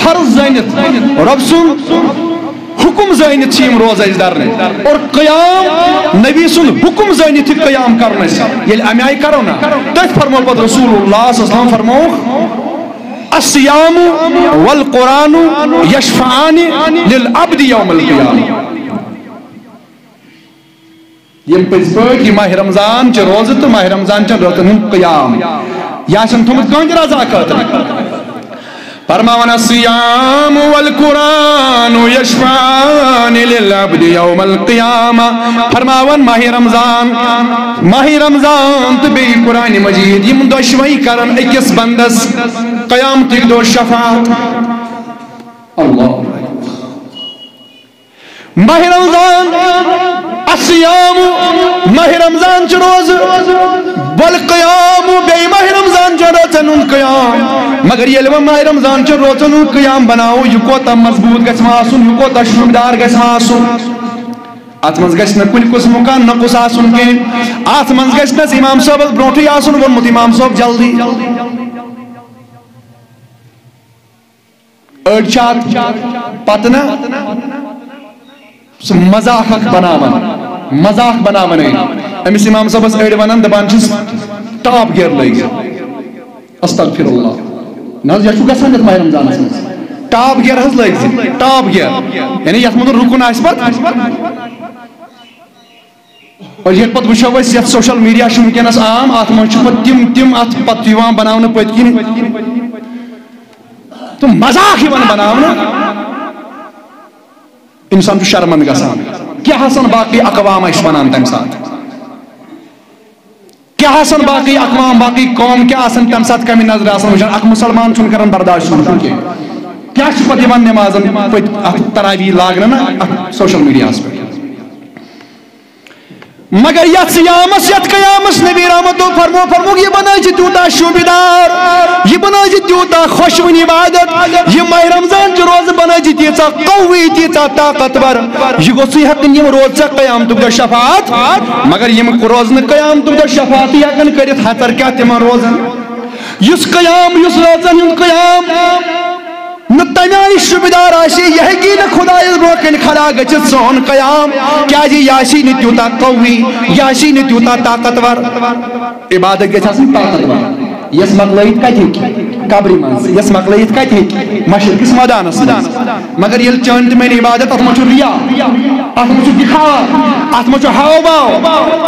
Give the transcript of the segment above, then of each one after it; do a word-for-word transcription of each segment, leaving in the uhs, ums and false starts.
فرض زٲنِتھ، رۄب سُنٛد حُکُم زٲنِتھ چھِ یِم روزٕ اَسہِ دَرنہِ۔ اور قیام، نبی سُنٛد حُکُم زٲنِتھ یہِ قیام کَرُن اَسہِ۔ ییٚلہِ اَمہِ آیہِ کَرو نا، تٔتھۍ فرموو پَتہٕ رسول اللہ صلی اللہ علیہ وسلم فرمووُکھ، "الصیام والقرآن یشفعان للعبد یوم القیامہ۔" یِم پٔزۍ پٲٹھۍ یہِ ماہِ رمضان چہِ روزٕ تہٕ ماہِ رمضان چٮ۪ن رٲژن ہُنٛد قیام، یہِ آسن تھوٚمُت کٲنٛسہِ رضا خٲطرٕ۔ فرماوان، "الصیام والقرآن یشفعان للعبد یوم القیامہ۔" فرماوان، ماہِ رمضان، ماہِ رمضان تہٕ بیٚیہِ قرآن مجید، یِم دۄشوے کرن أکِس بندس قیامتٕکۍ دۄہ شفاعت۔ اللہ اکبر۔ ماہِ رمضان، الصیام، ماہِ رمضان چہِ روزٕ، والقیام، بیٚیہِ ماہِ رمضان چٮ۪ن رٲژن ہُنٛد قیام۔ مگر ییٚلہِ وۄنۍ ماہِ رمضان چٮ۪ن روژن ہُنٛد قیام بناوو، یہِ کوتاہ مضبوط گژھِ وۄنۍ آسُن، یہِ کوتاہ شوٗبدار گژھِ وۄنۍ آسُن۔ اتھ منٛز گژھِ نہٕ کُنہِ قٕسمُک کانٛہہ نقص آسُن کینٛہہ۔ اتھ منٛز گژھِ نہٕ اسہِ امام صٲبس برونٛٹھٕے آسُن ووٚنمُت، امام صٲب جلدی۔ أڑۍ چھِ اَتھ پَتہٕ نہ سُہ مذاق اَکھ بَناوان، مذاق بَناوان أڑۍ۔ أمِس اِمام صٲبَس أڑۍ وَنان، دَپان چھِس، "ٹاپ گِیَر لٲگِو۔" استغفر اللہ۔ نہ حظ، یہِ چھُ گژھان یَتھ ماہِ رمضانَس منٛز۔ ٹاپ گِیَر حظ لٲگۍ زِ، ٹاپ گِیَر۔ یعنی یَتھ منٛز رُکُن آسہِ پَتہٕ۔ اور ییٚلہِ پَتہٕ وٕچھو أسۍ یَتھ سوشل میٖڈیا چھُ وٕنکیٚنَس عام، اَتھ منٛز چھُ پَتہٕ تِم، تِم اَتھ پَتہٕ یِوان بَناونہٕ پٔتۍ کِنۍ تہٕ مذاق یِوان بَناونہٕ۔ اِنسان چھُ شرمنٛد گژھان۔ کیٛاہ آسَن باقٕے اقوام اَسہِ وَنان تَمہِ ساتہٕ؟ کیٛاہ آسَن باقٕے اقوام، باقٕے قوم کیٛاہ آسَن تَمہِ ساتہٕ کَمہِ نظرِ آسَن وٕچھان؟ اَکھ مُسلمان چھُنہٕ کَران برداش سُہ وٕچھُن کینٛہہ۔ کیٛاہ چھُ پَتہٕ یِوان نٮ۪مازَن پٔتۍ اَتھ تراویح لاگنہٕ نہ اَتھ سوشل میٖڈیاہَس پٮ۪ٹھ؟ مگر یتھ صیامس، یتھ قیامس نبی رحمتو فرمو، فرموک، یہِ بنٲے زِ تیوٗتاہ شوٗبِدار، یہِ بنٲے زِ تیوٗتاہ خۄشوٕنۍ عبادت، یہِ ماہِ رمضان چہِ روزٕ بنٲے زِ تیٖژاہ قوی، تیٖژاہ طاقتور، یہِ گوٚژھٕے ہٮ۪کٕنۍ یِم روزٕ ژےٚ قیامتُک دۄہ شفاعت، مگر یِم روزٕ نہٕ قیامتُک دۄہ شفاعتٕے ہٮ۪کن کٔرِتھ، ہژر کیٛاہ تِمن روزن؟ یُس قیام، یُس رٲژن ہُنٛد قیام، نہٕ تَمہِ آیہِ شوٗبِدار آسہِ، یہِ ہیٚکی نہٕ خۄدایَس برونٛہہ کَنہِ کھڑا گٔژھِتھ سون قیام، کیٛازِ یہِ آسی نہٕ تیوٗتاہ قوی، یہِ آسی نہٕ تیوٗتاہ طاقتور۔ عبادت گژھِ آسٕنۍ طاقتور۔ یَس مۄکلٲیِتھ کَتہِ ہیٚکہِ؟ قبرِ منٛز۔ یَس مۄکلٲیِتھ کَتہِ ہیٚکہِ؟ مشرقِس مٲدانَس منٛز۔ مگر ییٚلہِ چٲنۍ تہٕ میٛٲنۍ عبادت، اَتھ منٛز چھُ ریا، اَتھ منٛز چھُ دِکھاوا، اَتھ منٛز چھُ ہاو باو،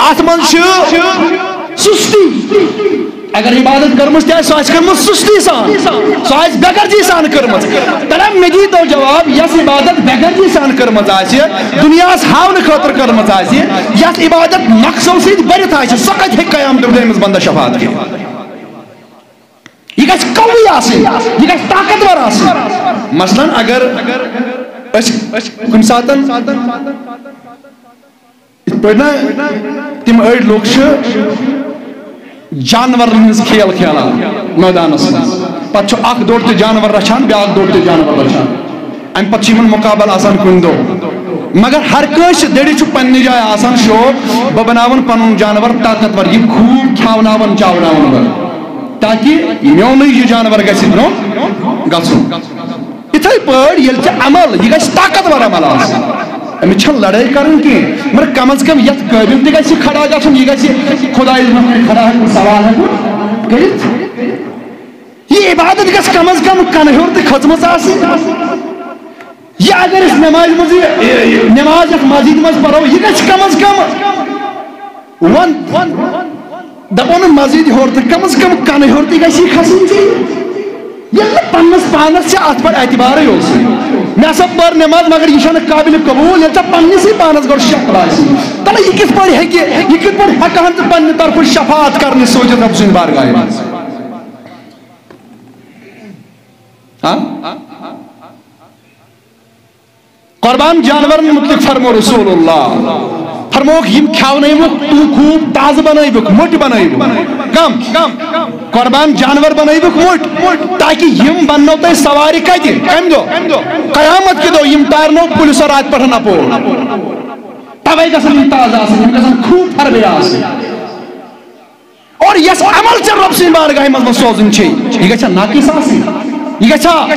اَتھ منٛز چھُ سُستی۔ اگر عبادت کٔرمٕژ تہِ آسہِ، سۄ آسہِ کٔرمٕژ سُستی سان، سۄ آسہِ بے غرضی سان کٔرمٕژ۔ تَلے مےٚ دی تو جواب، یۄس عبادت بے غرضی سان کٔرمٕژ آسہِ، دُنیاہَس ہاونہٕ خٲطرٕ کٔرمٕژ آسہِ، یَتھ عبادت نقصو سۭتۍ بٔرِتھ آسہِ، سۄ کَتہِ ہیٚکہِ قیامتُک دۄہ أمِس بنٛدَس شفاعت کٔرِتھ؟ یہِ گژھِ قوی آسٕنۍ، یہِ گژھِ طاقتور آسٕنۍ۔ مثلاً اگر أسۍ کُنہِ ساتَن یِتھ پٲٹھۍ نا تِم أڑۍ لُکھ چھِ جانورن ہٕنٛز کھیل کھیلان مٲدانس منٛز، پتہٕ چھُ اکھ دوٚر تہِ جانور رچھان، بیٛاکھ دوٚر تہِ جانور رچھان، امہِ پتہٕ چھُ یِمن مُقابلہٕ آسان کُنہِ دۄہ۔ مگر ہر کٲنٛسہِ دٔرِ چھُ پننہِ جایہِ آسان شوق، بہٕ بناون پنُن جانور طاقتور، یہِ خوٗب کھیاوناون چاوناون بہٕ، تاکہِ میونُے یہِ جانور گژھِ برونٛہہ گژھُن۔ یِتھے پٲٹھۍ ییٚلہِ ژےٚ عمل، یہِ گژھِ طاقتور عمل آسُن۔ أمِس چھَنہٕ لڑٲے کَرٕنۍ کینٛہہ، مگر کم از کم یَتھ قٲبِل تہِ گژھِ یہِ کھڑا گژھُن، یہِ گژھِ خۄدایَس برونٛہہ کَنہِ کھڑا ہٮ۪کُن، سوال ہٮ۪کُن کٔرِتھ۔ یہِ عبادت گژھِ کم از کم کَنہٕ ہیوٚر تہِ کھٔژمٕژ آسٕنۍ۔ یہِ اگر أسۍ نمازِ منٛز یہِ، یہِ، یہِ نماز یَتھ مسجدِ منٛز پَرو، یہِ گژھِ کم از کم وَن، دَپو نہٕ مسجد ہیوٚر تہٕ کم از کم کَنہٕ ہیوٚر تہِ گژھِ یہِ کھسٕنۍ ژےٚ۔ ییٚلہِ نہٕ پننِس پانس چھِ اَتھ پٮ۪ٹھ اعتبارٕے اوسُے۔ مےٚ ہسا پٔر نٮ۪ماز، مگر یہِ چھَنہٕ قابلِ قبوٗل، ییٚلہِ ژےٚ پننِسٕے پانس گۄڈٕ شک باسہِ۔ تَلہٕ یہِ کِتھ پٲٹھۍ ہیٚکہِ، یہِ کِتھ پٲٹھۍ ہٮ۪کہٕ ہن ژٕ پننہِ طرفہٕ شفاعت کرنہِ سوٗزِتھ رۄب سٕنٛدِ بارگاہہِ منٛز؟ ہاں؟ قربان جانورن متعلق فرمو رسول اللہ، فرمووُکھ، یِم کھیاونٲوِکھ، تُہۍ خوٗب تازٕ بنٲوِکھ، مٔٹۍ بنٲوِکھ۔ کم؟ قربان جانور بنٲوِکھ مٔٹۍ، تاکہِ یِم بننو تۄہہِ سوارِ کتہِ؟ کمہِ دۄہ؟ قیامت کہِ دۄہ۔ یِم ٹارنو پُلسو راتہٕ پٮ۪ٹھ اپور، توے گژھن یِم تازٕ آسٕنۍ، یِم گژھن خوٗب فربے آسٕنۍ۔ اور یس عمل ژےٚ رۄب سٕنٛدِ بارگاہہِ منٛز وۄنۍ سوزُن چھے، یہِ گژھِ ناقص آسٕنۍ۔ یہِ گژھِ ہا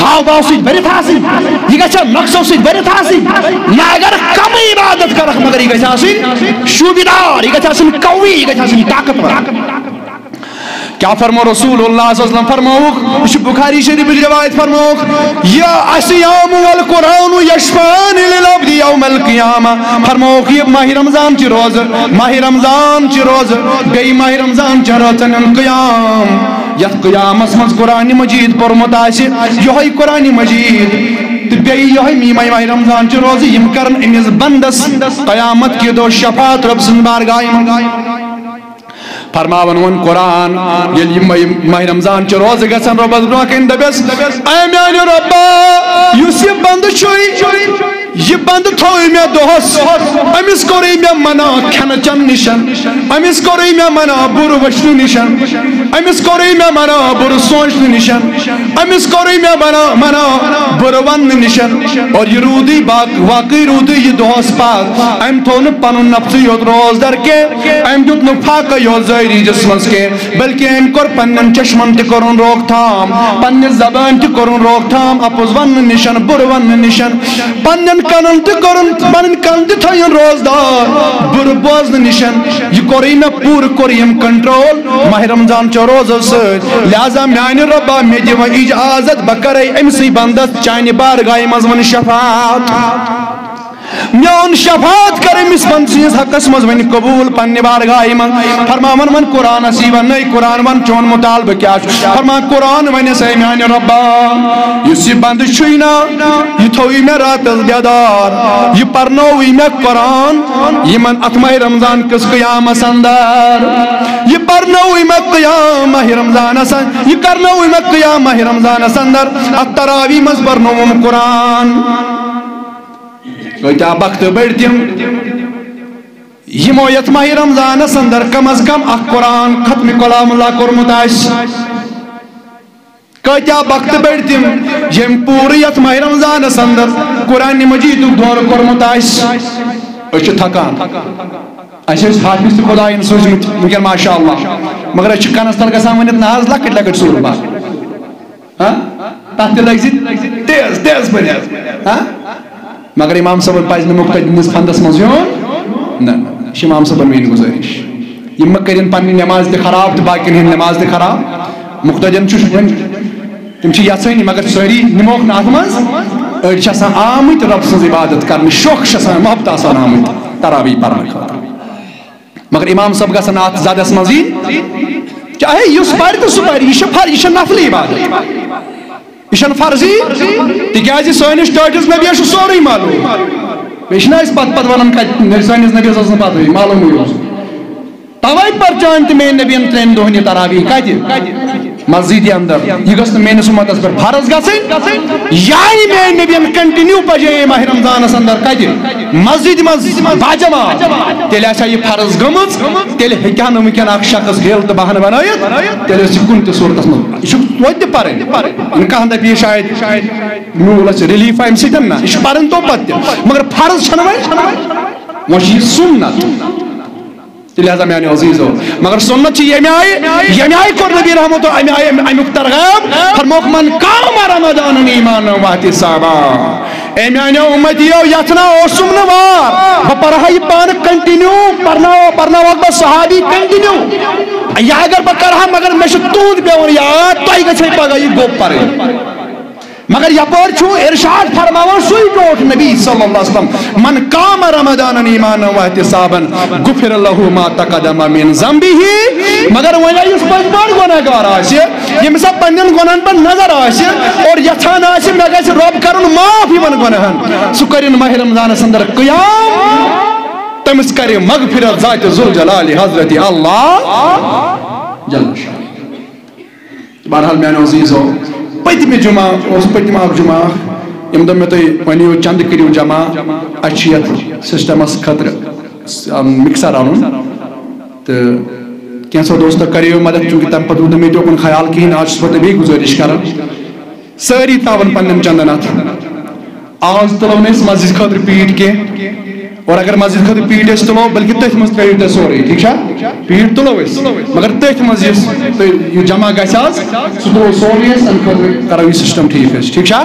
ہاو باو سۭتۍ بٔرِتھ آسٕنۍ، یہِ گژھِ ہا نۄقصو سۭتۍ بٔرِتھ آسٕنۍ۔ نہ، اگر کمٕے عبادت کرکھ، مگر یہِ گژھِ آسٕنۍ شوٗبِدار، یہِ گژھِ آسٕنۍ قوی، یہِ گژھِ آسٕنۍ طاقتور۔ کیا فرمو رسول اللہ صلی اللہ علیہ وسلم؟ فرموک، یہ چھ بخاری شریف روایت، فرموک، یا الصیام والقرآن یشفعان للعبد یوم القیامہ۔ فرموک، یہ ماہ رمضان چہ روزہ، ماہ رمضان چہ روزہ، بیٚیہِ ماہ رمضان چہ رٲژن ہُنٛد قیام، یتھ قیامس منٛز قرآن مجید پوٚرمُت آسہِ، یہوے قرآن مجید، تہٕ بیٚیہِ یہوے می ماہ رمضان چہ روزہ، یم کرن أمِس بندس قیامت کہِ دۄہ شفاعت رب سٕنٛز بارگاہہِ منٛز۔ فرماوان وۄنۍ قرآن، ییٚلہِ یہِ ماہ، ماہ رمضان چہِ روزٕ گژھن رۄبس برونٛہہ کنہِ دٔپِس، اے میانہِ رۄبا، یُس یہِ بندٕ چھُے، یہِ بندٕ تھوٚوُے مےٚ دۄہس، أمِس کوٚرُے مےٚ منع کھٮ۪نہٕ چٮ۪نہٕ نِشن، أمِس کوٚرُے مےٚ منع بُرٕ وٕچھنہٕ نِشن، أمِس کوٚرُے مےٚ منع بُرٕ سونٛچنہٕ نِشن، أمِس کوٚرُے مےٚ منع، منع بُرٕ وننہٕ نِشن۔ اور یہِ روٗدٕے باق-، واقعٕے روٗدٕے یہِ دۄہس پتھ، أمۍ تھوٚو نہٕ پنُن نفسٕے یوت روزدر کینٛہہ، أمۍ دیُت نہٕ فاقہ یوت ظٲہری جسمس کینٛہہ، بلکہ أمۍ کوٚر پننٮ۪ن چشمن تہِ کوٚرُن روک تھام، پننہِ زبٲنۍ تہِ کوٚرُن روک تھام، اپُز وننہٕ نِشن، بُرٕ وننہٕ نِشن، پننٮ۪ن کنن تہِ کوٚرُن، پنٕنۍ کن تہِ تھٲیِن روزدار، بُرٕ بوزنہٕ نِشن۔ یہِ کوٚرُے مےٚ پوٗرٕ، کوٚر یِم کنٹرول ماہ رمضان چو روزو سۭتۍ۔ لہذا میانہِ رۄبا، مےٚ دِ وۄنۍ اجازت، بہٕ کرے أمسٕے بندس چانہِ بارگاہہِ منٛز وۄنۍ شفاعت۔ میون شفاعت کر أمِس بندٕ سٕنٛدِس حقس منٛز وۄنۍ قبول پننہِ بارگاہہِ منٛز۔ فرماوان وۄنۍ قرآنس یی وننَے، قرآن ون چون مطالبہٕ کیٛاہ چھُ؟ فرمان قرآن ونٮ۪س، اے میانہِ رۄبا، یُس یہِ بندٕ چھُے نا، یہِ تھوٚوُے مےٚ راتس بیدار، یہِ پرنووُے مےٚ قرآن یِمن اتھ ماہ رمضان کِس قیامس اندر، یہِ پرنووُے مےٚ قیام ماہ رمضانس ان-، یہِ کرنووُے مےٚ قیام ماہ رمضانس اندر، اتھ تراویح منٛز پرنووُم قرآن۔ کۭتیاہ بختہٕ بٔڑۍ تِم، یِمو یتھ ماہ رمضانس اندر کم از کم اکھ قرآن ختم کلام اللہ کوٚرمُت آسہِ۔ کۭتیاہ بختہٕ بٔڑۍ تِم، ییٚمۍ پوٗرٕ یتھ ماہ رمضانس اندر قرآن مجیدُک دورٕ کوٚرمُت آسہِ۔ أسۍ چھِ تھکان، اسہِ ٲسۍ حافظ تہِ خداین سوٗزمٕتۍ وٕنکیٚن، ماشاء اللہ، مگر أسۍ چھِ کنس تل گژھان ؤنِتھ، نہ حظ، لۄکٕٹۍ لۄکٕٹۍ سورٕ بس۔ ہاں؟ تَتھ تہِ لَگہِ زِ تیز، تیز پٲٹھۍ۔ ہاں؟ مگر امام صٲبن پَزِ نہٕ مُقتدی ہٕنٛدِس فندس منٛز یُن۔ نہ، نہ، یہِ چھِ امام صٲبن میٛٲنۍ گُزٲرِش۔ یِم مہ کٔرِن پنٕنۍ نٮ۪ماز تہِ خراب تہٕ باقین ہٕنٛز نٮ۪ماز تہِ خراب۔ مُقتدین چھُ وۄنۍ، تِم چھِ یژھٲنی، مگر سٲری نِموکھ نہٕ اَتھ منٛز۔ أڑۍ چھِ آسان آمٕتۍ رۄب سٕنٛز عبادت کرنہٕ، شوق چھِ آسان، محبت آسان آمٕتۍ تراویح پرنہٕ خٲطرٕ۔ مگر امام صٲب گژھن اتھ زدس منٛز یِنۍ، چاہے یُس پرِ تہٕ سُہ پرِ، یہِ چھِ فر-، یہِ چھِ نفلی عبادت، یہِ چھَنہٕ فرضی، تِکیازِ سٲنِس ٹٲٹھِس نبیَس چھُ سورُے معلوم۔ بیٚیہِ چھِنہ أسۍ پتہٕ پتہٕ ونان، کتہِ نبی، سٲنِس نبیَس ٲس نہٕ پتہٕے، معلومٕے اوس۔ توے پرچان تہِ میٲنۍ نبیَن ترٛٮ۪ن دۄہن یہِ تراویح کتہِ؟ مسجد اندر۔ یہ گژھِ نہٕ میٲنِس امتس پٮ۪ٹھ فرض گژھٕنۍ۔ یعنی میٲنۍ نبیَن کنٹینیو پجے ماہ رمضانس اندر کتہِ؟ مسجد منٛز باجماعت۔ تیٚلہِ آسہِ ہا یہِ فرض گٔمٕژ، تیٚلہِ ہیٚکہِ ہا نہٕ وٕنکیٚن اکھ شخص حیلہٕ تہٕ بہانہٕ بنٲیِتھ۔ تیٚلہِ ٲسۍ یہِ کُنہِ تہِ صورتس منٛز، یہِ چھُ توتہِ تہِ پرٕنۍ۔ وۄنۍ کانٛہہ دپہِ یہِ شاید میوٗل اَسہِ ریلیف امہِ سۭتۍ، نہ، یہِ چھُ پرٕنۍ تو پتہٕ تہِ، مگر فرض چھنہٕ وۄنۍ، وۄنۍ چھُ یہِ سُنت۔ تہٕ لہذا میانیو عزیزو، مگر سنت چھِ ییٚمہِ آیہِ، ییٚمہِ آیہِ کوٚر نبی رحمت امہِ آیہِ امہِ، امیُک ترغیب، فرموکھ، "من قام رمضان ایمانا واحتسابا۔" اے میانیو امتیو، یتھ نہ اوسُم نہٕ وار، بہٕ پرٕ ہا یہِ پانہٕ کنٹینیو، پرناو، پرناوکھ بہٕ صحابی کنٹینیو۔ یا اگر بہٕ کرٕ ہا، مگر مےٚ چھُ تُہُنٛد پٮ۪وان یاد، تۄہہِ گژھِ ہے پگاہ یہِ گوٚب پرٕنۍ۔ مگر یپٲرۍ چھُ ارشاد فرماوان سُے ٹوٹھ نبی صلی اللہ علیہ وسلم، "من قام رمضان ایمانا واحتسابا غفر له ما تقدم من ذنبه۔" مگر وۄنۍ یُس پٔزۍ پٲٹھۍ گۄناہ گار آسہِ، ییٚمِس پننٮ۪ن گۄناہن پٮ۪ٹھ نظر آسہِ اور یژھان آسہِ مےٚ گژھِ رۄب کرُن معاف یِمن گۄناہن، سُہ کٔرِن ماہ رمضانس اندر قیام، تٔمِس کرِ مغفرت ذات ذوالجلال حضرت اللہ جل شانہ۔ بہرحال میانیو عزیزو، پٔتمہِ جمعہ اوس، پٔتمہِ اکھ جمعہ اکھ، ییٚمہِ دۄہ مےٚ تۄہہِ ؤنِو چندٕ کٔرِو جمع، اَسہِ چھُ یَتھ سسٹمس خٲطرٕ، س-، مکسر اَنُن۔ تہٕ کینٛژھو دوستو کریو مدد، چونکہ تَمہِ پتہٕ روٗد نہٕ مےٚ تہِ اوکُن خیال کِہیٖنۍ۔ آز چھُس بہٕ تۄہہِ بیٚیہِ گُزٲرِش کران، سٲری ترٛاوَن پننٮ۪ن چندن اَتھ۔ آز تُلو نہٕ أسۍ مسجد خٲطرٕ پیٖٹ کینٛہہ، اور اگر مسجد خٲطرٕ پیٖٹ أسۍ تُلو، بلکہِ تٔتھۍ منٛز ترٲیِو تُہۍ سورُے، ٹھیٖک چھا؟ پیٖٹ تُلو أسۍ، مگر تٔتھۍ منٛز یُس تُہۍ یہِ جمع گژھِ آز، سُہ تُلو سورُے أسۍ، اَمہِ خٲطرٕ کرو یہِ سسٹم ٹھیٖک أسۍ، ٹھیٖک چھا؟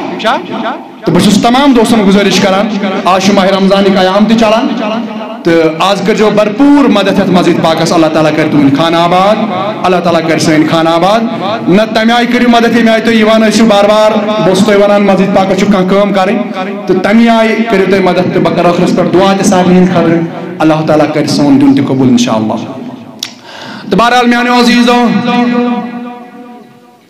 تہٕ بہٕ چھُس تمام دوستن گُزٲرِش کران، آز چھُ ماہِ رمضانٕکۍ ایام تہِ چلان، تہٕ آز کٔرۍزیو بھرپوٗر مدد یتھ مسجد پاکس، اللہ تعالیٰ کرِ تُہُنٛد خانہٕ آباد، اللہ تعالیٰ کرِ سٲنۍ خانہٕ آباد۔ نہ تمہِ آیہِ کٔرِو مدد ییٚمہِ آیہِ تُہۍ یِوان ٲسِو بار بار، بہٕ اوسُس تۄہہِ ونان مسجد پاکس چھُ کانٛہہ کٲم کرٕنۍ، تہٕ تمہِ آیہِ کٔرِو تُہۍ مدد، تہٕ بہٕ کرٕ ٲخرس پٮ۪ٹھ دُعا تہِ سارنٕے ہٕنٛدِ خٲطرٕ، اللہ تعالیٰ کرِ سون دیُن تہِ قبوٗل انشاءاللہ۔ تہٕ بہرحال میانیو عزیزو،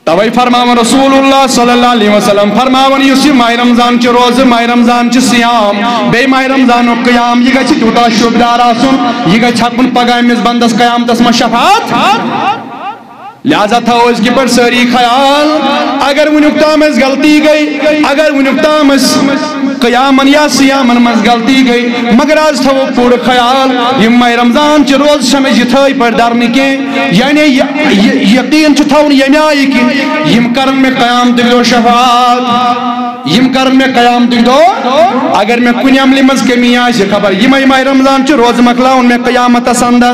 توے فرماوان رسول اللہ صلی اللہ علیہ وسلم، فرماوان یُس یہِ ماہِ رمضان چہِ روزٕ، ماہِ رمضان چہِ صیام، بیٚیہِ ماہِ رمضانُک قیام، یہِ گژھِ تیوٗتاہ شوٗبدار آسُن، یہِ گژھِ ہٮ۪کُن پگاہ أمِس بندس قیامتس منٛز شفاعت۔ لہذا تھاوو أزکہِ پٮ۪ٹھ سٲری خیال، اگر وٕنیُک تام اَسہِ غلطی گٔے، اگر وٕنیُک تام اَسہِ قیامن یا صیامن منٛز غلطی گٔے، مگر آز تھاوو پوٗرٕ خیال، یِم ماہِ رمضان چہِ روزٕ چھَنہٕ أسۍ یِتھٲے پٲٹھۍ درنہٕ کینٛہہ، یعنی یہِ، یہِ یقیٖن چھُ تھاوُن ییٚمہِ آیہِ کہِ یِم کرن مےٚ قیامتٕکۍ دۄہ شفاعت، یِم کرن مےٚ قیامتٕکۍ دۄہ، اگر مےٚ کُنہِ عملہِ منٛز کمی آسہِ، خبر یِمے ماہِ رمضان چہِ روزٕ مۄکلاون مےٚ قیامتس اندر۔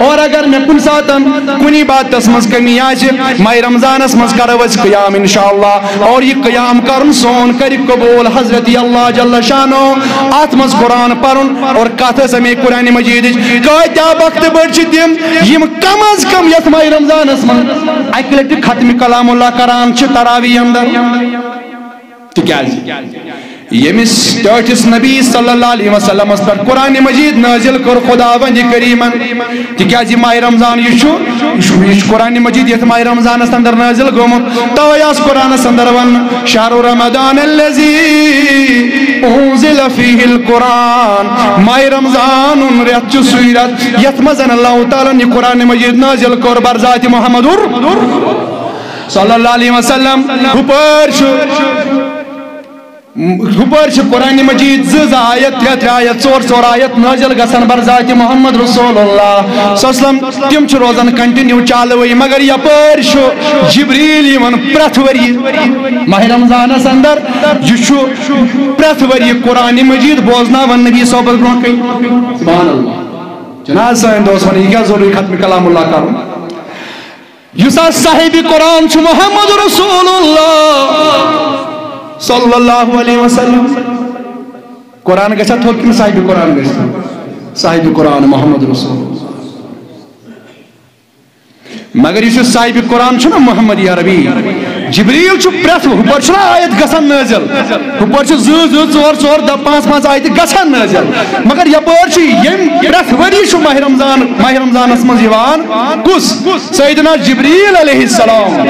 اور اگر مےٚ کُنہِ ساتن کُنہِ عبادتس منٛز کمی آسہِ، ماہِ رمضانس منٛز کرو أسۍ قیام انشاءاللہ۔ اور یہِ قیام کرُن سون کرِ قبول حضرت اللہ جل شانو۔ اتھ منٛز قرآن پرُن اور کتھ ٲس امی قرآن مجیدٕچ۔ کۭتیاہ بخت بٔڑۍ چھِ تِم، یِم کم از کم یتھ ماہِ رمضانس منٛز اکہِ لٹہِ ختم کلام اللہ کران چھِ تراویح اندر۔ تِکیازِ ییٚمِس ٹٲٹھِس نبی صلی اللہ علیہ وسلمس پٮ۪ٹھ قرآن مجید نٲزِل کوٚر خداوندِ کریمن، تِکیازِ ماہِ رمضان یہِ چھُ، یہِ چھُ، یہِ چھُ قرآن مجید یتھ ماہِ رمضانس اندر نٲزِل گوٚمُت، توے آس قرآنس اندر وننہٕ، "شہر رمضان الذی انزل فیہ القرآن"، ماہِ رمضان رٮ۪تھ چھُ سُے رٮ۪تھ یتھ منٛز اللہ تعالیٰ ہن یہِ قرآن مجید نٲزِل کوٚر برذاتِ محمدُر صلی اللہ علیہ وسلم۔ ہُپٲرۍ چھُ ہُپٲرۍ چھِ قرآن مجید زٕ زٕ آیت، ترٛےٚ ترٛےٚ آیت، ژور ژور آیت نٲزِل گژھان برذاتِ محمد رسول اللہ صلی اللہ علیہ وسلم۔ تِم چھِ روزان continue چالوٕے، مگر یپٲرۍ چھُ جبریل یِوان پرٛٮ۪تھ ؤریہِ ماہِ رمضانس اندر۔ یہِ چھُ پرٛٮ۪تھ ؤریہِ قرآن مجید بوزناوان نبی صٲبس برونٛہہ کنہِ۔ سبحان اللہ۔ چھُنہٕ حظ سٲنۍ دوست ونان، یہِ کیٛاہ ضروٗری ختم کلام اللہ کرُن؟ یُس حظ صاحب قرآن چھُ محمد رسول اللہ صلی اللہ علیہ وسلم۔ قرآن گژھِ ہا تھوٚد کِنہٕ صاحب قرآن گژھِ تھوٚد؟ صاحب قرآن محمد رسول اللہ۔ مگر یُس یہِ صاحب قرآن چھُنہ محمد عربی، جبریل چھُ پرٛٮ۪تھ، ہُپٲرۍ چھُنہ آیت گژھان نٲزِل، ہُپٲرۍ چھُ زٕ زٕ، ژور ژور، دَہ، پانٛژھ پانٛژھ آیتہٕ گژھان نٲزِل، مگر یپٲرۍ چھُ ییٚمہِ پرٛٮ۪تھ ؤری چھُ ماہِ رمضان، ماہِ رمضانس منٛز یِوان کُس؟ سیدنا جبریل علیہ السلام۔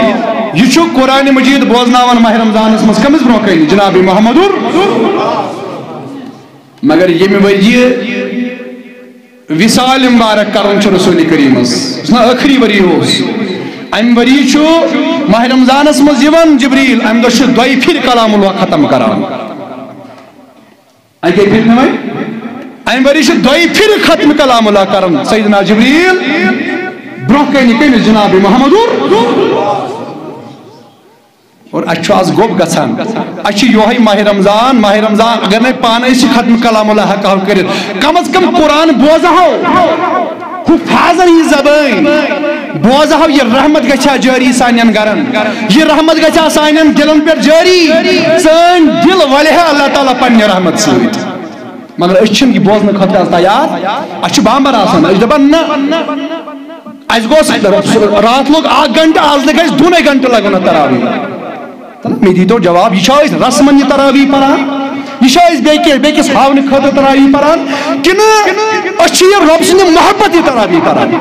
یہِ چھُ قرآن مجید بوزناوان ماہِ رمضانس منٛز کٔمِس برونٛہہ کنہِ؟ جناب محمدُر۔ مگر ییٚمہِ ؤریہِ وصال مبارک کرُن چھُ رسول کریمس، یُس نہ ٲخری ؤری اوس، امہِ ؤری چھُ ماہِ رمضانس منٛز یِوان جبریل، امہِ دۄہ چھُ دۄیہِ پھِرِ کلام اللہ ختم کران۔ اَکے پھِرِ نہٕ وۄنۍ، امہِ ؤری چھُ دۄیہِ پھِرِ ختم کلام اللہ کران سیدنا جبریل برونٛہہ کنہِ کٔمِس؟ جناب محمدُر۔ اور اَسہِ چھُ آز گوٚب گژھان، اَسہِ چھُ یِہوٚے ماہِ رمضان، ماہِ رمضان اگر نَے پانہٕ أسۍ یہِ ختم کلام اللہ ہٮ۪کہٕ ہاو کٔرِتھ، کم از کم قرآن بوزہو، حُفاظن ہٕنٛز زبٲنۍ بوزہو، یہِ رحمت گژھِ ہا جٲری سانٮ۪ن گرن، یہِ رحمت گژھِ ہا سانٮ۪ن دِلن پٮ۪ٹھ جٲری، سٲنۍ دِل ولہِ ہا اللہ تعالیٰ پننہِ رحمت سۭتۍ۔ مگر أسۍ چھِنہٕ یہِ بوزنہٕ خٲطرٕ آز تیار، اَسہِ چھُ بامبر آسان، أسۍ چھِ دَپان نہ، اَسہِ گوٚژھ راتھ لوٚگ اَکھ گھنٹہٕ، آز لَگہِ اَسہِ دۄنَے گھنٹہٕ لَگُن اَتھ تراویح۔ تَلہٕ مےٚ دیٖتو جواب، یہِ چھا أسۍ رسمن یہِ تراویح پران؟ یہِ چھا أسۍ بیٚیہِ کینٛہہ، بیٚکِس ہاونہٕ خٲطرٕ تراویح پران؟ کِنہٕ أسۍ چھِ یہِ رۄب سٕنٛدِ محبت یہِ تراویح پران؟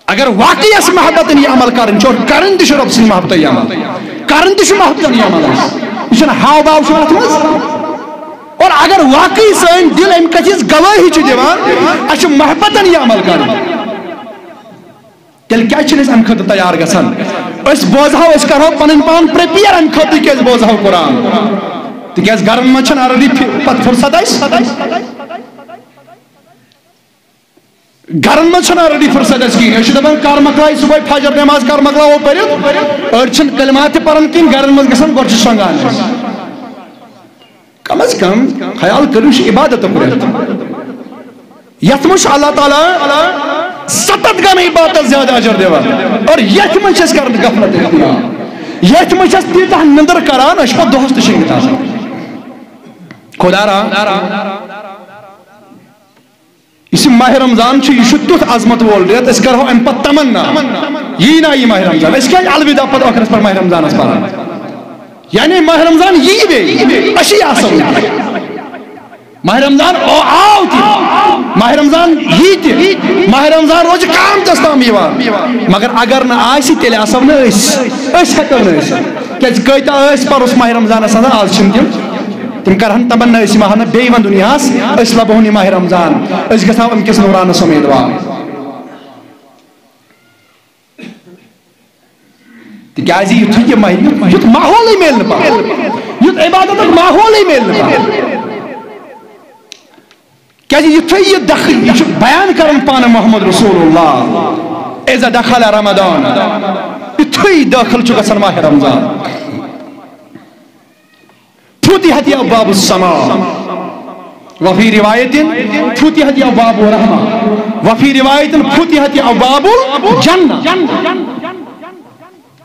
اگر واقعی اَسہِ محبتن یہِ عمل کرٕنۍ چھُ، اور کرٕنۍ تہِ چھُ رۄب سٕنٛدِ محبتن یہِ عمل، کرٕنۍ تہِ چھُ محبتن یہِ عمل اَسہِ۔ یہِ چھُنہٕ ہاو باو چھُنہٕ اَتھ منٛز۔ اور اگر واقعی سٲنۍ دِل اَمہِ کتھِ ہٕنٛز گوٲہی چھِ دِوان، اَسہِ چھُ محبتن یہِ عمل کرُن، تیٚلہِ کیٛازِ چھِنہٕ أسۍ اَمہِ خٲطرٕ تیار گژھان؟ أسۍ بوزہو، أسۍ کرہو پنٕنۍ پان prepare اَمہِ خٲطرٕ کہِ أسۍ بوزہو قرآن، تِکیٛازِ گرن منٛز چھَنہٕ already فِ-، پتہٕ فرصت اَسہِ۔ گرن منٛز چھنہٕ already فرصت اَسہِ کِہیٖنۍ۔ أسۍ چھِ دَپان، کر مۄکلایہِ صُبحٲے فجر نٮ۪ماز، کر مۄکلاوو پٔرِتھ۔ أڑۍ چھِنہٕ کلمات تہِ پران کِہیٖنۍ، گرن منٛز گژھان گۄڈٕ چھِ شۄنٛگان أسۍ۔ کم از کم خیال کٔرِو، یہِ چھُ عبادتُک رٮ۪تھ، یتھ منٛز چھُ اللہ تعالیٰ ستتھ گنہٕ عبادتس زیادٕ اجر دِوان، اور یتھ منٛز چھِ أسۍ کران غفلت اختیار، یتھ منٛز چھِ أسۍ تیٖژاہ نندٕر کران، أسۍ چھِ پتہٕ دۄہس تہِ شٔنگِتھ آسان۔ خدا را، یُس یہِ ماہ رمضان چھُ، یہِ چھُ تیُتھ عظمت وول رٮ۪تھ، أسۍ کرہو امہِ پتہٕ تمنا، یی نا یہِ ماہ رمضان، أسۍ کیازِ الوداع پتہٕ ٲخرس پٮ۪ٹھ ماہ رمضانس پران؟ یعنی ماہ رمضان یی بیٚیہِ، أسی آسو نہٕ۔ ماہ رمضان او-، آو تہِ، ماہ رمضان یی تہِ، ماہ رمضان روزِ قیامتس تام یِوان۔ مگر اگر نہٕ آسہِ، تیٚلہِ آسو نہٕ أسۍ، أسۍ ہٮ۪کو نہٕ ٲسِتھ۔ کیازِ کۭتیاہ ٲسۍ پرُس ماہ رمضانس اندر، آز چھِنہٕ تِم۔ تِم کرہن تمنا، أسۍ یِمہٕ ہن نہٕ بیٚیہِ وۄنۍ دُنیاہس، أسۍ لبہو نہٕ یہِ ماہ رمضان، أسۍ گژھو امہِ کِس نورانس امیدوار۔ تِکیازِ یُتھُے یہِ ماحول، یُتھ، یُتھ ماحولٕے میلہِ نہٕ پَتہٕ، یُتھ عبادتُک ماحولٕے میلہِ نہٕ پَتہٕ۔ کیازِ یُتھُے یہِ دخ-، یہِ چھُ بیان کران پانہٕ محمد رسول اللہ، "اذا دخل رمضان"، یُتھُے دٲخل چھُ گژھان ماہ رمضان۔ فتحت ابواب السماء، وفی روایت فتحت ابواب الرحمہ، وفی روایت فتحت ابواب الجنہ۔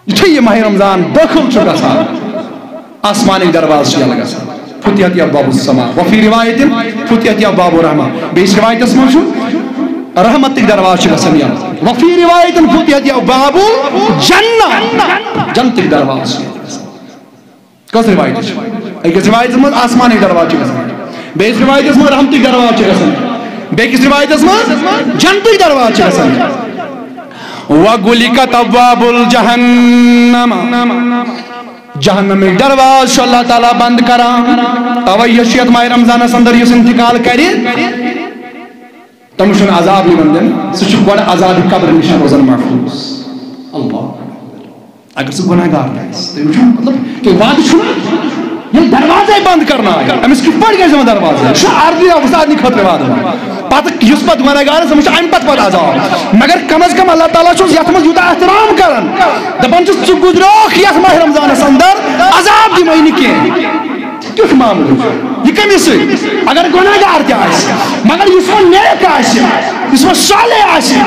یُتھُے یہِ ماہ رمضان دٲخل چھُ گژھان، آسمانٕکۍ دروازٕ چھِ یَلہٕ گژھان۔ فتحت ابواب السماء، وفی روایت فتحت ابواب الرحمہ۔ بیٚیِس روایتس منٛز چھُ رحمتٕکۍ دروازٕ چھِ گژھان یَلہٕ۔ وفی روایت فتحت ابواب الجنہ، جنتٕکۍ دروازٕ چھِ یَلہٕ گژھان۔ کۄس روایت چھِ؟ أکِس روایتس منٛز آسمانٕکۍ دروازٕ چھِ گژھان، بیٚیِس روایتس منٛز رحمتٕکۍ دروازٕ چھِ گژھان، بیٚکِس روایتس منٛز جنتٕکۍ دروازٕ چھِ گژھان۔ وغلقت ابواب الجہنم، جہنمٕکۍ دروازٕ چھُ اللہ تعالیٰ بند کران۔ توے یۄس چھِ یتھ ماہ رمضانس اندر یُس انتقال کرِ، تٔمِس چھُنہٕ عذاب یِوان دِنہٕ، سُہ چھُ گۄڈٕ عذاب قبر نِش روزان محفوظ۔ اللہ اکبر۔ اگر سُہ گۄناہ گار تہِ آسہِ، تُہۍ وٕچھِو، مطلب، تُہۍ وعدٕ چھُنہٕ، ییٚلہِ دروازے بنٛد کرنہٕ آیہِ، أمِس کِتھ پٲٹھۍ گژھِ یِوان دروازٕ؟ یہِ چھُ عرضی آفسادنی خٲطرٕ وعدٕ یِوان۔ پتہٕ یُس پتہٕ گۄناہ گار آسہِ، أمِس چھُ اَمہِ پتہٕ پتہٕ عذاب۔ مگر کم از کم اللہ تعالیٰ چھُس یَتھ منٛز یوٗتاہ احترام کران، دَپان چھُس، "ژٕ گُزریوکھ یَتھ ماہِ رمضانَس اندر، عذاب دِمَے نہٕ کینٛہہ۔" تیُتھ معاملہٕ چھُ۔ یہِ کٔمِس سۭتۍ؟ اگر گۄناہ گار تہِ آسہِ، مگر یُس وۄنۍ نیک آسہِ، یُس وۄنۍ صالح آسہِ،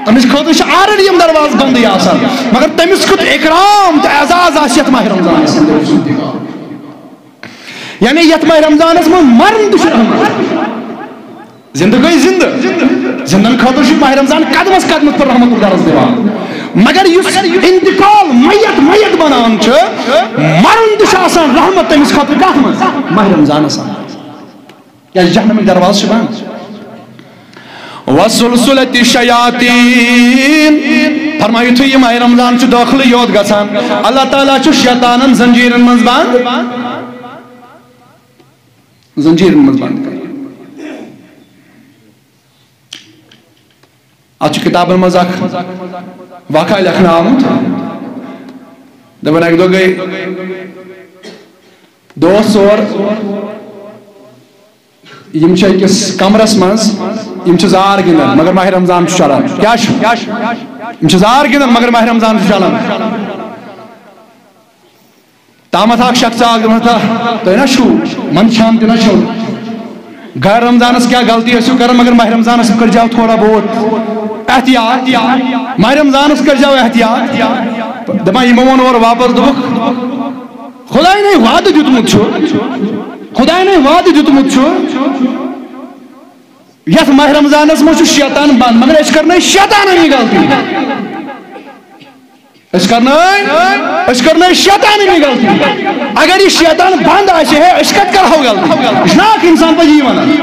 تٔمِس خٲطرٕ چھِ already یِم دروازٕ بنٛدٕے آسان، مگر تٔمِس کیُتھ اکرام تہٕ اعزاز آسہِ یتھ ماہِ رمضانس اندر۔ یعنی یتھ ماہِ رمضانس منٛز مرُن تہِ چھُ رحمت۔ زندٕ گٔے زندٕ، زندن خٲطرٕ چھُ ماہِ رمضان قدمس قدمس پٮ۪ٹھ رحمتُک درس دِوان، مگر یُس انتقال میت میت بنان چھُ، مرُن تہِ چھُ آسان رحمت تٔمِس خٲطرٕ۔ کتھ منٛز؟ ماہِ رمضانس اندر۔ کیازِ جہنمٕکۍ دروازٕ چھِ بنٛد۔ وسلسلت الشیاطین، فرمایو، یُتھُے یہِ ماہِ رمضان چھُ دٲخلٕے یوت گژھان، اللہ تعالیٰ چھُ شیطانن زنجیٖرن منٛز بنٛد، زنجیٖرن منٛز بنٛد کران۔ اتھ چھُ کتابن منٛز اکھ واقعہ لیکھنہٕ آمُت۔ دپان اکہِ دۄہ گٔے دوس ژور، یِم چھِ أکِس کمرس منٛز، یِم چھِ زار گِنٛدان، مگر ماہِ رمضان چھُ چلان۔ کیٛاہ چھُ؟ یِم چھِ زار گِنٛدان، مگر ماہِ رمضان چھُ چلان۔ تامتھ اکھ شخص آکھ دپان، "تہ، تُہۍ نہ چھُو، منٛدچھان تہِ نہ چھُو۔ غیر رمضانس کیٛاہ غلطی ٲسِو کران، مگر ماہِ رمضانس کٔرۍزیو تھوڑا بہت احتیاط۔ ماہِ رمضانس کٔرۍزیو احتیاط۔" دپان یِمو ووٚن اورٕ واپس، دوٚپُکھ، "خدایَن ہے وعدٕ دیُتمُت چھُ، خدایَن ہے وعدٕ دیُتمُت چھُ، یتھ ماہِ رمضانس منٛز چھُ شیطان بنٛد، مگر أسۍ کرنٲے شیطانن یہِ غلطی۔" أسۍ کرنٲے، أسۍ کرنٲے شیطانن یہِ غلطی۔ اگر یہِ شیطان بنٛد آسہِ ہے، أسۍ کتہِ کرہو غلطی؟ یہِ چھُنہ اکھ انسان پتہٕ یی ونان،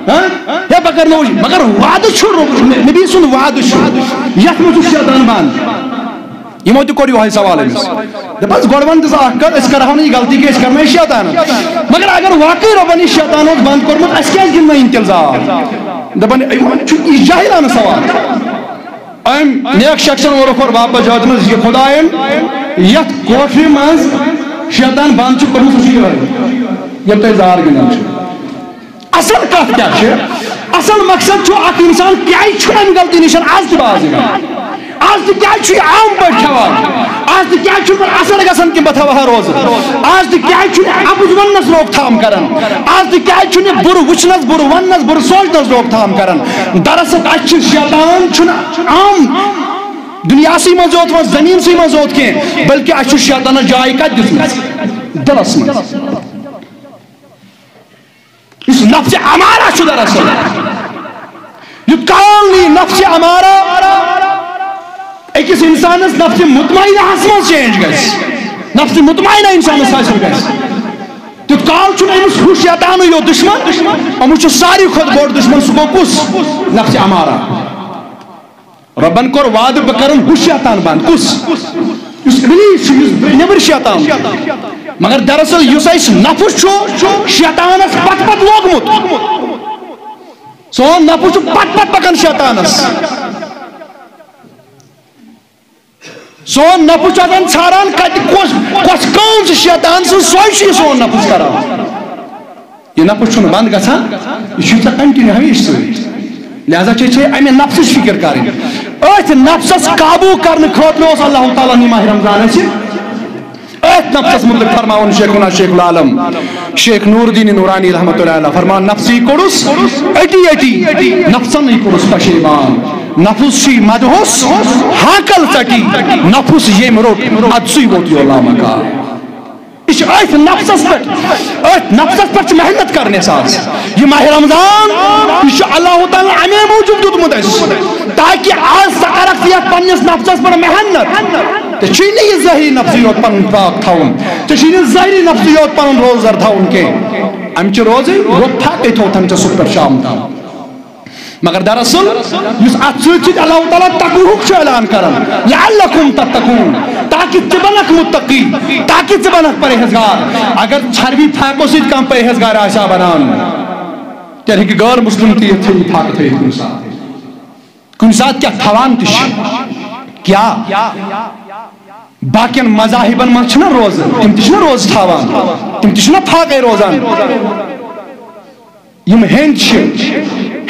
ہاں؟ ہے، بہٕ کرناوو یہِ۔ مگر وعدٕ چھُ، رب-، نبی سُنٛد وعدٕ چھُ، یتھ منٛز چھُ شیطان بنٛد۔ یِمو تہِ کوٚر یِہوٚے سوال أمِس۔ دَپان، گۄڈٕ وَن تہٕ ژٕ اَکھ کَتھ، أسۍ کَرہو نہٕ یہِ غلطی کینٛہہ، أسۍ کَرنٲے شیطانَن۔ مگر اگر واقعی رۄبَن یہِ شیطان اوس بنٛد کوٚرمُت، اَسہِ کیٛازِ گِنٛد نہٕ یِم تِلہٕ زال؟ دَپان، یہِ چھُ، یہِ چھُ جاہلانہٕ سوال۔ أمۍ نیک شخصن ووٚنُکھ اورٕ واپس جوابَس منٛز، یہِ خۄدایَن یَتھ کوٹھرِ منٛز شیطان بنٛد چھُ کوٚرمُت، سُہ چھُ یِہوٚے، ییٚتہِ تۄہہِ زال گِنٛدان چھُ۔ اصل کتھ کیٛاہ چھِ؟ اصل مقصد چھُ اکھ انسان کیٛازِ چھُ امہِ غلطی نِش از تہِ باز یِوان۔ آز تہِ کیٛازِ چھُ یہِ عام پٲٹھۍ کھٮ۪وان؟ آز تہِ کیٛازِ چھُنہٕ پَتہٕ اثر گژھان کہِ بہٕ تھاوٕ ہا روزٕ؟ آز تہِ کیٛازِ چھُنہٕ اَپُز وَننَس روک تھام کران؟ آز تہِ کیٛازِ چھُنہٕ یہِ بُرٕ وٕچھنَس، بُرٕ وَننَس، بُرٕ سونچنَس روک تھام کران؟ دراصل اَسہِ چھُ شیطان چھُنہٕ عام دُنیاہسٕے منٛز یوت، وۄنۍ زٔمیٖنسٕے منٛز یوت کینٛہہ، بلکہِ اَسہِ چھُ شیطانَس جاے کَتہِ دِژمٕژ؟ دِلَس منٛز۔ یُس نفسِ امارہ چھُ دراصل، یُتھ کال نہٕ یہِ نفسِ امارہ أکِس انسانس نفسِ مطمئنہس منٛز چینج گژھِ، نفسِ مطمئنہ انسانس حٲصِل گژھِ، تیُتھ کال چھُنہٕ أمِس ہُہ شیطانٕے یوت دُشمن، أمِس چھُ ساروی کھۄتہٕ بوٚڑ دُشمن۔ سُہ گوٚو کُس؟ نفسِ امارہ۔ رۄبن کوٚر وعدٕ، بہٕ کرن ہُہ شیطان بند۔ کُس؟ یُس ابلیس چھُ، یُس نیبر شیطان چھُ۔ مگر دراصل یُس اسہِ نفس چھُ، شیطانس پتہٕ پتہٕ لوگمُت۔ سون نفس چھُ پتہٕ پتہٕ پکان شیطانس۔ سون نفس چھُ آسان ژھاران کتہِ کۄس، کۄس کٲم چھِ شیطان سٕنٛز، سۄے چھُ یہِ سون نفس کران۔ یہِ نفس چھُنہٕ بنٛد گژھان، یہِ چھُے ژےٚ continue ہمیشہِ سۭتۍ۔ لہذا چھے، چھے امہِ نفسٕچ فکر کرٕنۍ۔ أتھۍ نفسس قابو کرنہٕ خٲطرٕ اوس اللہ تعالیٰ ہن یہِ ماہ رمضان اسہِ أتھۍ نفسس متعلق فرماوان شیخنا شیخ العالم شیخ نور الدین نورانی رحمۃ اللہ علیہ فرمان، نفسی کوٚڑُس أٹی أٹی، نفسنٕے کوٚڑُس پشیمان۔ نفس چھُے مدہوس ہاکل ژٹی، نفس ییٚمۍ روٚٹ، ادسُے ووت یو لامکان۔ یہِ چھُ أتھۍ نفسس پٮ۪ٹھ، أتھۍ نفسس پٮ۪ٹھ چھِ محنت کرٕنۍ اَسہِ آز۔ یہِ ماہِ رمضان، یہِ چھُ اللہ تعالیٰ ہن اَمے موٗجوٗب دیُتمُت اَسہِ، تاکہِ آز ژٕ کرکھ ژٕ یَتھ پننِس نفسس پٮ۪ٹھ محنت۔ ژےٚ چھُے نہٕ یہِ ظٲہری نفسٕے یوت پنُن پاک تھاوُن، ژےٚ چھُے نہٕ ظٲہری نفسٕے یوت پنُن روزدر تھاوُن کینٛہہ۔ اَمہِ چہِ روزٕے گوٚو پھاکَے تھوٚو تھَن ژےٚ صُبح پٮ۪ٹھ شام تام۔ مگر دراصل یُس اتھ سۭتۍ سۭتۍ اللہ تعالیٰ تقوہُک چھُ اعلان کران، لعلکم تتقون، تاکہ ژٕ بنکھ متقی، تاکہ ژٕ بنکھ پرہیزگار۔ اگر ژھرفہِ پھاکو سۭتۍ کانٛہہ پرہیزگار آسہِ ہا بنان، تیٚلہِ ہیٚکہِ غٲر مسلم تہِ یہِ ژھرفہِ پھاکہٕ تھٲیِتھ کُنہِ ساتہٕ۔ کُنہِ ساتہٕ کیٛاہ تھاوان تہِ چھِ، کیٛاہ باقین مذاہبن منٛز چھِنہ روزٕ، تِم تہِ چھِنہ روزٕ تھاوان، تِم تہِ چھِنہ پھاکے روزان۔ یِم ہیٚنٛدۍ چھِ،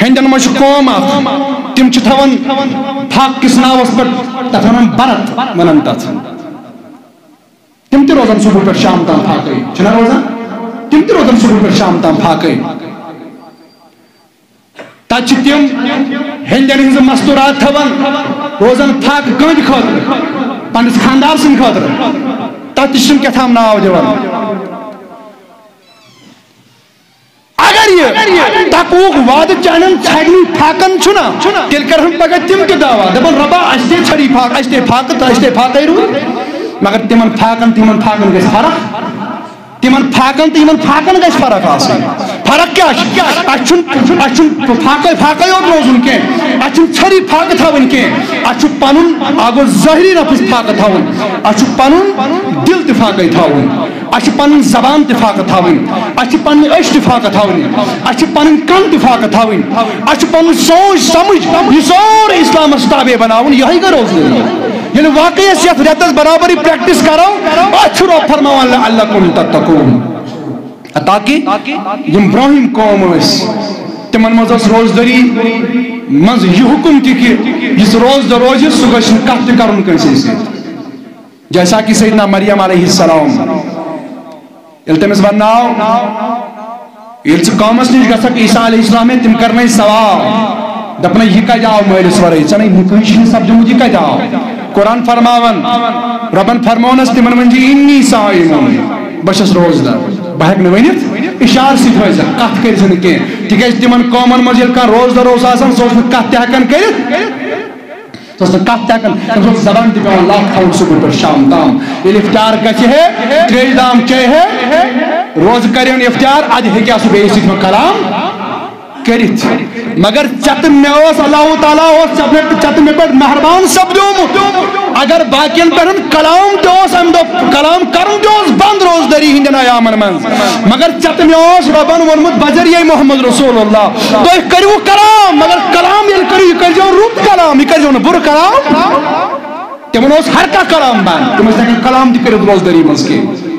ہیٚنٛدٮ۪ن منٛز چھِ قوم اکھ، تِم چھِ تھاوان پھاکہٕ کِس ناوس پٮ۪ٹھ، تَتھ وَنان برت وَنان تَتھ۔ تِم تہِ روزان صبح پٮ۪ٹھ شام تام پھاکَے، چھِنہ روزان؟ تِم تہِ روزان صبح پٮ۪ٹھ شام تام پھاکَے۔ تَتہِ چھِ تِم ہیٚنٛدٮ۪ن ہٕنٛزٕ مستوٗرات تھاوان، روزان پھاکہٕ کٕہٕنٛدِ خٲطرٕ؟ پنٛنِس خانٛدار سٕنٛدِ خٲطرٕ۔ تَتھ تہِ چھِ تِم کیٛاہ تام ناو دِوان۔ اگر یہِ تقوہُک وعدٕ چانٮ۪ن ژھرنی پھاکن چھُنہ، تیٚلہِ کرہن پگاہ تِم تہِ دعویٰ، دپن، "رۄبا، اَسہِ تہِ ژھرِ پھاکہٕ، اَسہِ تہِ پھاکہٕ تہٕ اَسہِ تہِ پھاکَے روٗدۍ۔" مگر تِمن پھاکن تہٕ یِمن پھاکن گژھِ فرق۔ تِمن پھاکن تہٕ یِمن پھاکن گژھِ فرق آسٕنۍ۔ فرق کیٛاہ چھِ؟ اَسہِ چھُنہٕ، اَسہِ چھُنہٕ پھاکَے، پھاکَے یوت روزُن کینٛہہ، اَسہِ چھُنہٕ ژھرِ پھاکہٕ تھاوٕنۍ کینٛہہ، اَسہِ چھُ پنُن اکھ گوٚو ظٲہری نفس پھاکہٕ تھاوُن، اَسہِ چھُ پنُن دِل تہِ پھاکَے تھاوُن۔ اَسہِ چھِ پنٕنۍ زبان تہِ فاقہٕ تھاوٕنۍ، اَسہِ چھِ پنٕنۍ أچھ تہِ فاقہٕ تھاوٕنۍ، اَسہِ چھِ پنٕنۍ کَن تہِ فاقہٕ تھاوٕنۍ، اَسہِ چھِ پَنٕنۍ سونٛچ سَمٕجھ، یہِ سورُے اِسلامَس تابع بَناوُن، یِہوٚے گٔے روزدٲری۔ ییٚلہِ واقعی أسۍ یَتھ رٮ۪تَس برابر یہِ practice کَرو، اَتھ چھُ رۄب فرماوان، "لَعَلَّكُمْ تَتَّقُونَ"۔ تاکہِ یِم برٛونٛہِم قوم ٲسۍ، تِمَن منٛز ٲس روزدٲری منٛز یہِ حُکُم تہِ کہِ یُس روزدَر روزِ، سُہ گژھِ نہٕ کَتھ تہِ کَرُن کٲنٛسے سۭتۍ۔ جیسا کہ سیدنا مریم علیہ السلام، ییٚلہِ تٔمِس ونناو، ییٚلہِ ژٕ قومس نِش گژھکھ عیسیٰ علیہ السلام، ہے، تِم کرنَے سوال، دپنَے، "یہِ کتہِ آو مٲلِس ورٲے؟ ژےٚ نے نکٲحی چھُے نہٕ سپدیومُت، یہِ کتہِ آو؟" قرآن فرماوان، رۄبن فرمونس تِمن ؤنۍ زِ، "انی صائم، بہٕ چھَس روزدار، بہٕ ہٮ۪کہٕ نہٕ ؤنِتھ، اشارٕ سۭتۍ ؤنۍ زِ، کتھ کٔرۍ زِ نہٕ کینٛہہ، تِکیازِ تِمن قومن منٛز ییٚلہِ کانٛہہ روزدار اوس آسان، سُہ اوس نہٕ کتھ تہِ ہٮ۪کان کٔرِتھ۔" سُہ اوس نہٕ کتھ تہِ ہٮ۪کان، تٔمِس اوس زبان تہِ پٮ۪وان لَتھ تھاوُن صُبحہٕ پٮ۪ٹھ شام تام۔ ییٚلہِ افطار گژھِ ہے، ترٛیش دام چیٚیہِ ہے، روزٕ کَرِ ہن افطار، اَدٕ ہیٚکہِ ہا سُہ بیٚیِس سۭتۍ وۄنۍ کلام کٔرِتھ۔ مگر ژےٚ تہٕ مےٚ اوس اللہ تعالیٰ اوس ژےٚ پٮ۪ٹھ، ژےٚ تہٕ مےٚ پٮ۪ٹھ مہربان سپدیومُت۔ اگر باقین پٮ۪ٹھ کلام تہِ اوس اَمہِ دۄہ، کلام کرُن تہِ اوس بنٛد روزدٲری ہٕنٛدٮ۪ن ایامن منٛز۔ مگر ژےٚ تہٕ مےٚ اوس رۄبن ووٚنمُت بذریعہ محمد رسول اللہ، "تُہۍ کٔرِو کلام، مگر کلام ییٚلہِ کٔرِو، یہِ کٔرۍزیو رُت کلام، یہِ کٔرۍزیو نہٕ بُرٕ کلام۔" تِمن اوس ہر کانٛہہ کلام بنٛد، تِم ٲسۍ نہٕ ہٮ۪کان کلام تہِ کٔرِتھ روزدٲری منٛز کینٛہہ۔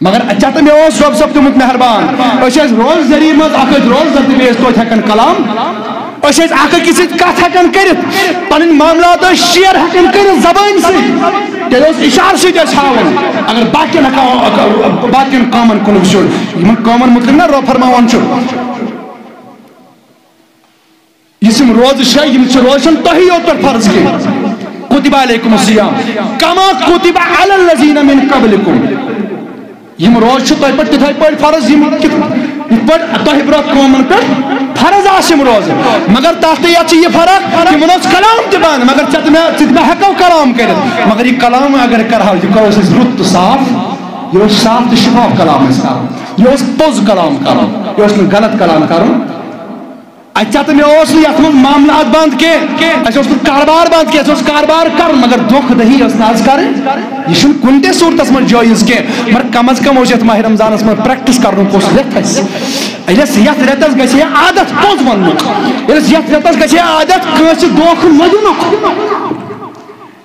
مگر ژےٚ تہٕ مےٚ اوس رۄب صٲب تیُتھ مہربان، أسۍ ٲسۍ روزدٲری منٛز، اکھ ٲسۍ روزدر تہٕ بیٚیہِ ٲسۍ توتہِ ہٮ۪کان کلام أسۍ ٲسۍ اکھ أکِس سۭتۍ کتھ ہٮ۪کان کٔرِتھ، پنٕنۍ معاملات ٲسۍ شیئر ہٮ۪کان کٔرِتھ زبٲنۍ سۭتۍ۔ تیٚلہِ اوس اشارٕ سۭتۍ اَسہِ ہاوُن۔ اگر باقین ہکا-، باقین قومن کُن وٕچھُن، یِمن قومن مُتعلق نہ رۄب فرماوان چھُ، یُس یِم روزٕ چھےٚ، یِم چھِ روزٕ چھَنہٕ تۄہی یوت پٮ۪ٹھ فرض کینٛہہ۔ کتب علیکم الصیام کما کتب علی الذین من قبلکم۔ یِم روزٕ چھِ تۄہہِ پٮ۪ٹھ تِتھَے پٲٹھۍ فرض، یِم کِتھ-، یِتھ پٲٹھۍ تۄہہِ برٛونٛہہ قومَن پٮ۪ٹھ فرض آسہٕ یِم روزٕ۔ مگر تَتھ تہٕ یَتھ چھِ یہِ فرق، تِمَن اوس کلام تہِ بنٛد، مگر ژےٚ تہٕ مےٚ، ژٕ تہٕ مےٚ ہٮ۪کو کلام کٔرِتھ۔ مگر یہِ کلام اگر کَرٕہاو، یہِ کَرو أسۍ رُت تہٕ صاف، یہِ اوس صاف تہٕ شفاف کلام اَسہِ کَرُن۔ یہِ اوس پوٚز کلام کَرُن، یہِ اوس نہٕ غلط کلام کَرُن۔ اَتہِ ژےٚ تہٕ مےٚ اوس نہٕ یَتھ منٛز معاملات بنٛد کینٛہہ، اَسہِ اوس نہٕ کاربار بنٛد کینٛہہ، اَسہِ اوس کاربار کَرُن، مگر دھوکہٕ دٔہی ٲس نہٕ آز کَرٕنۍ۔ یہِ چھُنہٕ کُنہِ تہِ صوٗرتَس منٛز جٲیِز کینٛہہ، مگر کم از کم اوس یَتھ ماہِ رمضانَس منٛز پریکٹس کَرنُک اوس رٮ۪تھ اَسہِ۔ ییٚلہِ اَسہِ یَتھ رٮ۪تَس گژھِ ہے عادت پوٚز وَننُک، ییٚلہِ اَسہِ یَتھ رٮ۪تَس گژھِ ہے عادت کٲنٛسہِ دھوکہٕ مہ دِنُک،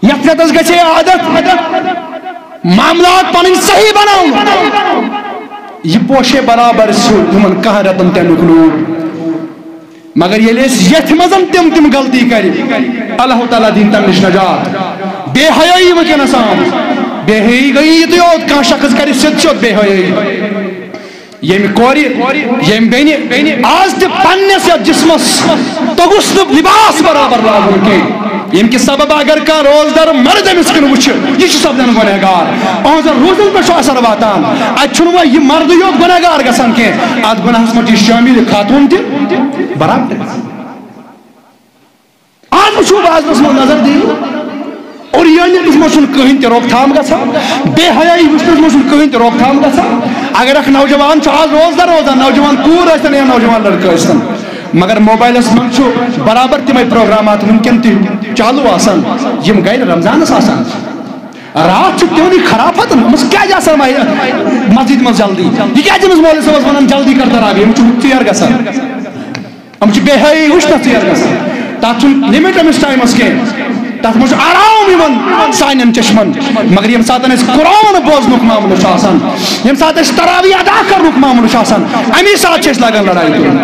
یَتھ رٮ۪تَس گژھِ ہے عادت معاملات پَنٕنۍ صحیح بَناوُن، یہِ پوشے برابر سیوٚد یِمَن کاہَن رٮ۪تَن تَمیُک نوٗر۔ مگر ییٚلہِ أسۍ یتھ منٛز تِم تِم غلطی کرِ، اللہ تعالیٰ دِیہِ تمہِ نِش نجات۔ بے حیٲیی وٕنکیٚنس عام۔ بے حیٲیی گٔیی یِتُے یوت، کانٛہہ شخص کرِ سیوٚد سیوٚد بے حیٲیی۔ ییٚمہِ کورِ، ییٚمہِ بیٚنہِ آز تہِ پننِس یتھ جسمس توٚگُس نہٕ لباس برابر لاگُن کینٛہہ، ییٚمہِ کہِ سبب اگر کانٛہہ روزدار مرد أمِس کُن وٕچھِ، یہِ چھُ سپدان گۄنہگار۔ أہنٛزن روزن پٮ۪ٹھ چھُ اثر واتان۔ اتہِ چھُنہٕ وۄنۍ یہِ مردٕے یوت گۄنہگار گژھان کینٛہہ، اتھ گۄناہس منٛز چھِ شٲمِل یہِ خاتوٗن تہِ برابر۔ آز وٕچھِو بازرس منٛز نظر دِیِو، اور یٲنِس منٛز چھُنہٕ کٕہٕنۍ تہِ روک تھام گژھان، بے حیٲیی وٕچھنس منٛز چھُنہٕ کٕہٕنۍ تہِ روک تھام گژھان۔ اگر اکھ نوجوان چھُ آز روزدار روزان، نوجوان کوٗر ٲسۍتن یا نوجوان لڑکہٕ ٲسۍتن، مگر موبایلس منٛز چھُ برابر تِمے پروگرامات وٕنکیٚن تہِ چالو آسان، یِم گرِ رمضانس آسان۔ راتھ چھُ تِہُنٛدُے خرافت، أمِس کیٛازِ آسان ماہِ-، مسجد منٛز جلدی؟ یہِ کیٛازِ أمِس مولوی صٲبس ونان جلدی کر تراویح؟ أمِس چھُ ژیر گژھان۔ یِم چھِ بے حیٲیی وٕچھنَس ژیر گژھان۔ تَتھ چھُنہٕ لِمِٹ أمِس ٹایمَس کینٛہہ۔ تَتھ منٛز چھُ آرام یِوان سانٮ۪ن چشمَن۔ مگر ییٚمہِ ساتَن اَسہِ قرآن بوزنُک معاملہٕ چھُ آسان، ییٚمہِ ساتہٕ اَسہِ تراویح ادا کرنُک معاملہٕ چھُ آسان، اَمی ساتہٕ چھِ أسۍ لگان لڑایہِ کرُن۔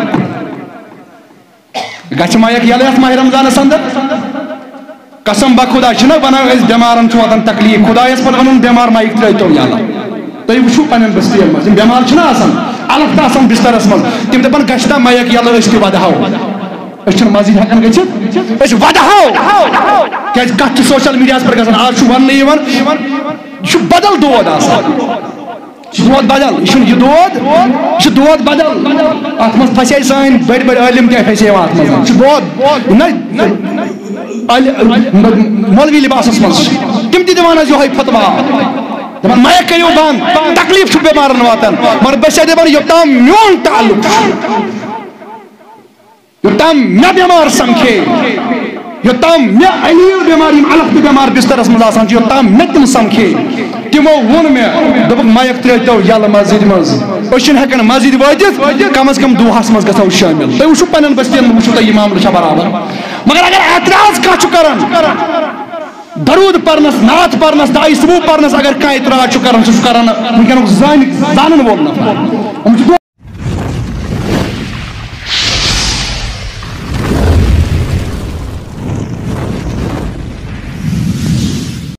گژھِ مایک یَلہٕ یَتھ ماہِ رمضانَس اندر۔ قسم بخدا چھِنہ ونان أسۍ بٮ۪مارن چھُ واتان تکلیف، خدایس پتہٕ ونُن بٮ۪مار مایک ترٲیتو یلہٕ۔ تُہۍ وٕچھِو پننٮ۪ن بستین منٛز، یِم بٮ۪مار چھِنہ آسان، الگ تہٕ آسان بسترس منٛز، تِم دپان گژھِ نا مایک یلہٕ، أسۍ تہِ ودہو۔ أسۍ چھِنہٕ مسجد ہٮ۪کان گٔژھِتھ، أسۍ ودہو۔ کیازِ کتھ چھِ سوشل میڈیاہس پٮ۪ٹھ گژھان، آز چھُ وننہٕ یِوان، یہِ چھُ بدل دود آسان۔ یہِ چھُ دود بدل، یہِ چھُنہٕ یہِ دود، یہِ چھُ دود بدل۔ اتھ منٛز پھسے سٲنۍ بٔڑۍ بٔڑۍ عٲلِم تہِ پھسے یِوان اتھ منٛز۔ یہِ چھُ دود۔ نہ، عٲلِ-، مولوی لباسس منٛز چھِ تِم تہِ دِوان حظ یِہوٚے فتوا۔ دَپان، مایک کٔرِو بنٛد، تکلیٖف چھُ بٮ۪مارن واتان۔ مگر بہٕ چھُسے دَپان، یوٚتام میون تعلق چھُ، یوٚتام مےٚ بٮ۪مار سمکھے، یوٚتام مےٚ علیل بٮ۪مار، یِم الگ تہِ بٮ۪مار بسترس منٛز آسان چھِ، یوٚتام مےٚ تِم سمکھے، تِمو ووٚن مےٚ، دوٚپُکھ، مایک ترٛٲوتو یَلہٕ مسجدِ منٛز، أسۍ چھِنہٕ ہٮ۪کان مسجد وٲتِتھ، کم از کم دۄہس منٛز گژھو شٲمِل۔ تُہۍ وٕچھِو پننٮ۪ن بستین منٛز، وٕچھِو تُہۍ یہِ معاملہٕ چھا برابر۔ مگر اگر اعتراض کانٛہہ چھُ کران، درود پرنس، نعت پرنس، دعائے صبح پرنس اگر کانٛہہ اعتراض چھُ کران، سُہ چھُ کران وٕنکیٚنُک زانہِ-، زانن وول نفر۔ یِم چھِ